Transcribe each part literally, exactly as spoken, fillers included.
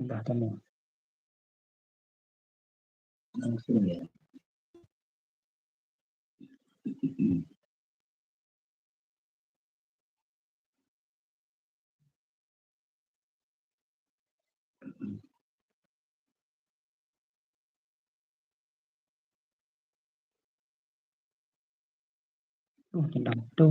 Udah temu. Langsung ya. Oh, tentang itu.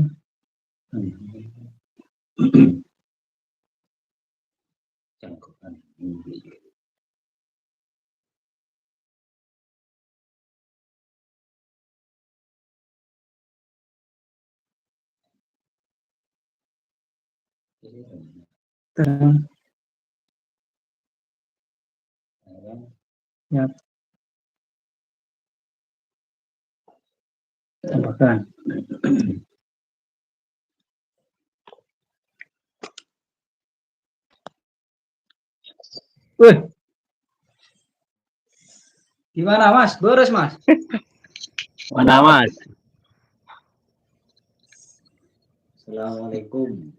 Terus. Ya. Tambahkan. Wih. Gimana, Mas? Boros, Mas? Mana, Mas? Assalamualaikum.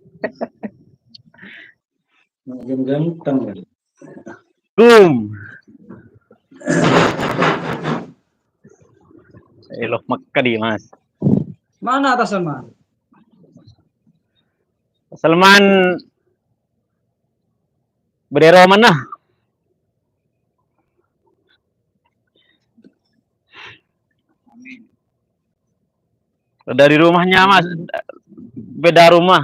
Makin ganteng. Kum. Eh, lo Mekka di, Mas. Mana atas sama? Salman Bendera mana? Dari rumahnya, Mas. Beda rumah.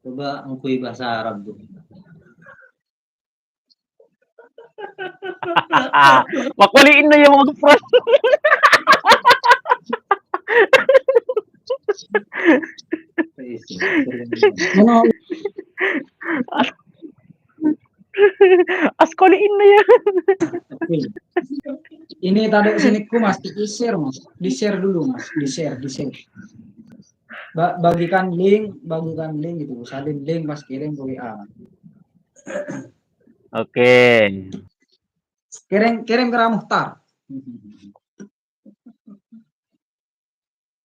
Coba ngakui bahasa Arab tuh. Makoli inna ya mau ngeprank. Askoli inna ya. Ini tadi sini ku, Mas, di-share, Mas. Di-share dulu, Mas. Di-share, di-share. Ba-, bagikan link, bagikan link gitu. Salin link, Mas, kirim ke W A. Oke. Kirim, kirim ke Muhtar.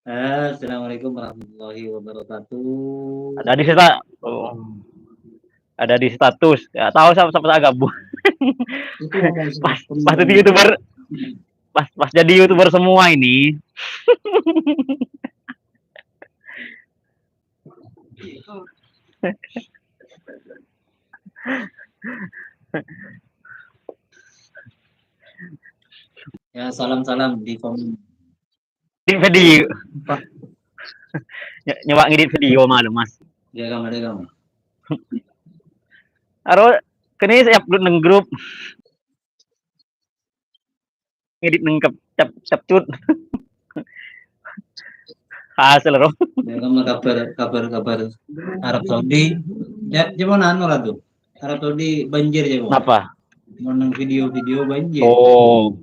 Assalamualaikum warahmatullahi wabarakatuh. Ada di seta-, oh. Ada di status. Ya, tahu siapa, siapa saya gabung. Itu ngomong pas, sama pas jadi YouTuber, pas, pas jadi YouTuber semua ini. Ya, salam-salam di komen. Edit video. Apa? Ny-, nyoba ngedit video malu, Mas. Dia kamu, dia kamu. Aro, kene saya upload neng grup. Ngedit neng kep-, cap-, capcut. Hasil, ro. Ya, kamu kabar, kabar, kabar Arab Saudi. Ya, gimana anu, Ratu? Arab Saudi banjir, ya, Bu? Napa? Mau neng video-video banjir. Oh.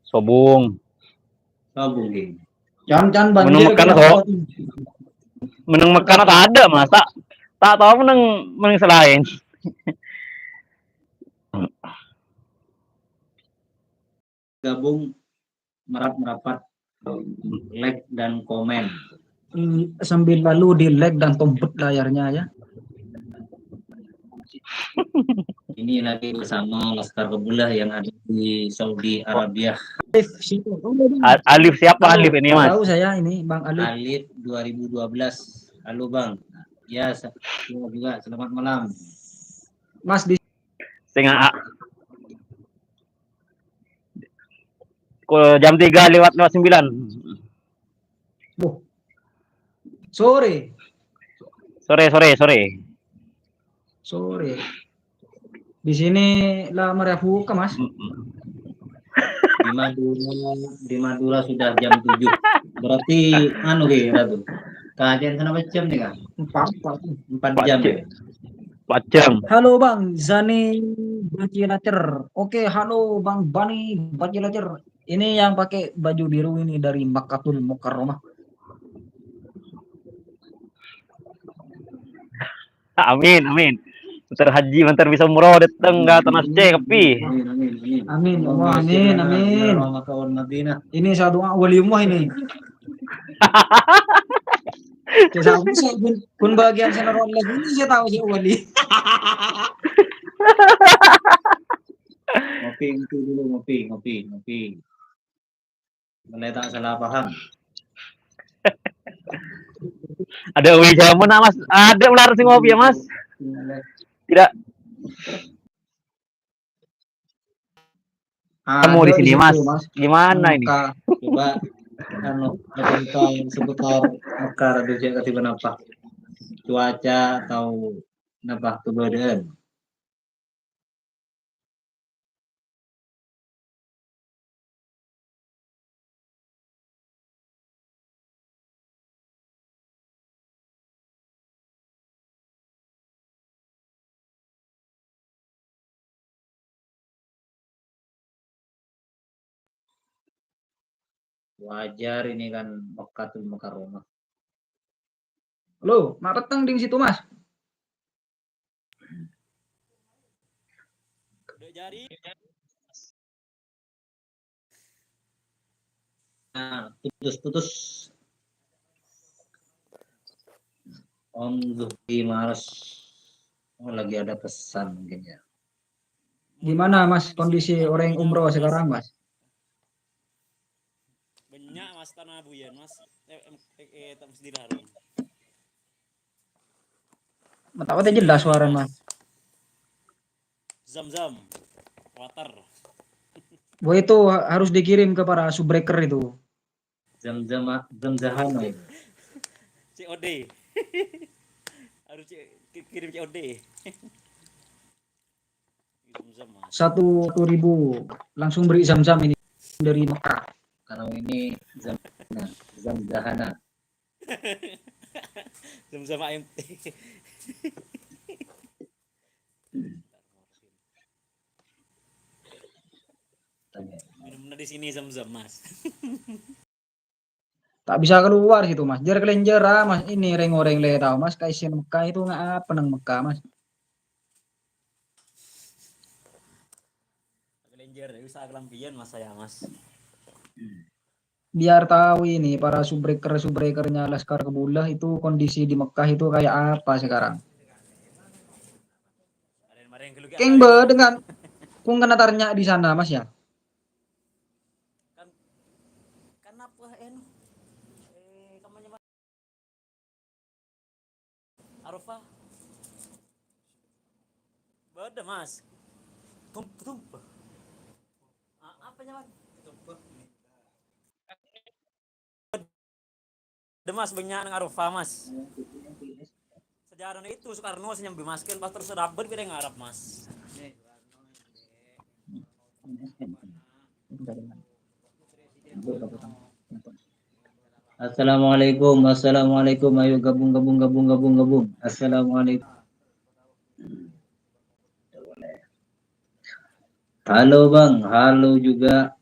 Sobung. Sobung, gini. Can, can banjir. Meneng Mekah, kenapa? Meneng Mekah tak ada, Mas. Tak, tak tahu meneng, meneng selain. Gabung merat-merapat, like dan komen. Hmm, sambil lalu di-like dan tombet layarnya ya. Ini lagi bersama Laskar Kebulah yang ada di Saudi Arabia. Alif siapa? Oh, Alif. A-, Alif siapa? Halo, Alif ini, Mas? Tahu saya ini, Bang Alif. Alif dua ribu dua belas. Halo, Bang. Ya, sa-, ya juga selamat malam. Mas di Sing a-, ko jam tiga lewat, lewat sembilan. Loh. Sore. Sore, sore, sore. Sore. Di sini la mare buka, Mas. Mm-mm. Di Madura, di Madura sudah jam tujuh. Berarti anu, Ki, Ratu. Kajian sana berapa jam nih, Kak? Empat, empat. Empat jam, ya? Empat jam. Halo, Bang Zani Bacilacer. Oke, halo, Bang Bani Bacilacer. Ini yang pakai baju biru ini dari Makkatul Mukarramah. Amin, amin. Mantar haji, mantar bisa umroh, dateng ka Tanah Suci, Kapi. Amin, amin, amin. Amin, ya Allah, amin, amin. Ini saya doa wali Allah ini. Saya, saya pun, pun bagian saya nonton live ini, saya tahu saya wali. ngopi dulu, ngopi, ngopi, ngopi. Mulai tak salah paham. Ada uwi jamu, nah, Mas. Ada ular sing ngopi ya, Mas? Tidak. Kamu di sini, Mas. Gimana ini? Mekah, coba, anu, berita seputar Mekah, ada cek katiba napa? Cuaca atau napa keberadaan? Wajar ini kan Makkatul Mukarramah. Halo, ma' petteng ding situ, Mas? Nah, putus-putus. Om Zuhri Males. Oh, lagi ada pesan mungkin ya. Gimana, Mas, kondisi orang umroh sekarang, Mas? Banyak, Mas, tanah buyan, Mas. Eh, em, eh, eh, tak mesti dilarang. Mata-mata jelas suara, Mas. Zam-zam. Water. Wah, itu ha-, harus dikirim ke para subbreaker itu. Zam-zam, zam-zahana itu. C O D. Harus C-, ki-, kirim C O D. Zam-zam, Mas. Satu, satu ribu. Langsung beri zam-zam ini dari Mekah. Kalau ini zam-, nah, zam-zahana. Zam-zam A M T. Minumnya di sini zam-zam, Mas. Tak bisa keluar situ, Mas. Jer kelenjer, ah, Mas. Ini reng-oreng le tao, Mas. Kaisian Mekah itu nggak apa nang Mekah, Mas. Kelenjer, bisa kelampian, Mas, saya, Mas. Biar tahu ini, para subbreaker-subbreakernya Laskar Kebullah itu kondisi di Mekah itu kayak apa sekarang. Keng be dengan kung kena tarnya di sana, Mas, ya? Kan, kan apa, anu? Eh, kampanye Arafah. Bâdâ, Mas. Tump-, tumpah. A-, apa, Mas? Bâdâ, Mas, bânnya' neng Arafah, Mas. Sejarahnya itu Soekarno sè nyambi, Mas, kan pas terus rabbet bilâ ngarap, Mas. Assalamualaikum, assalamualaikum, assalamualaikum. Ayo gabung, gabung, gabung, gabung, gabung. Assalamualaikum. Halo, Bang, halo juga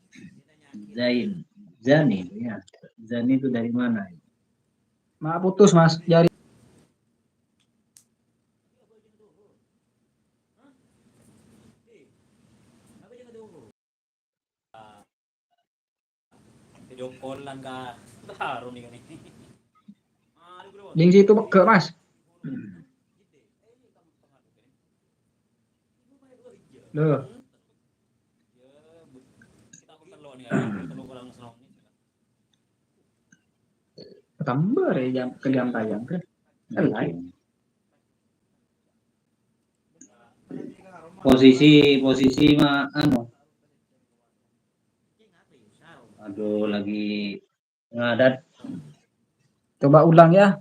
Zain. Zani, ya. Zani itu dari mana? Ma' putus, Mas. Jari Video call-an ka Harun ini. Ding situ pegge', Mas. Loh. Tambah re jam, ke jam tayang ke. Lain. Posisi, posisi ma-, anu. Aduh, lagi ngadat. Coba ulang ya.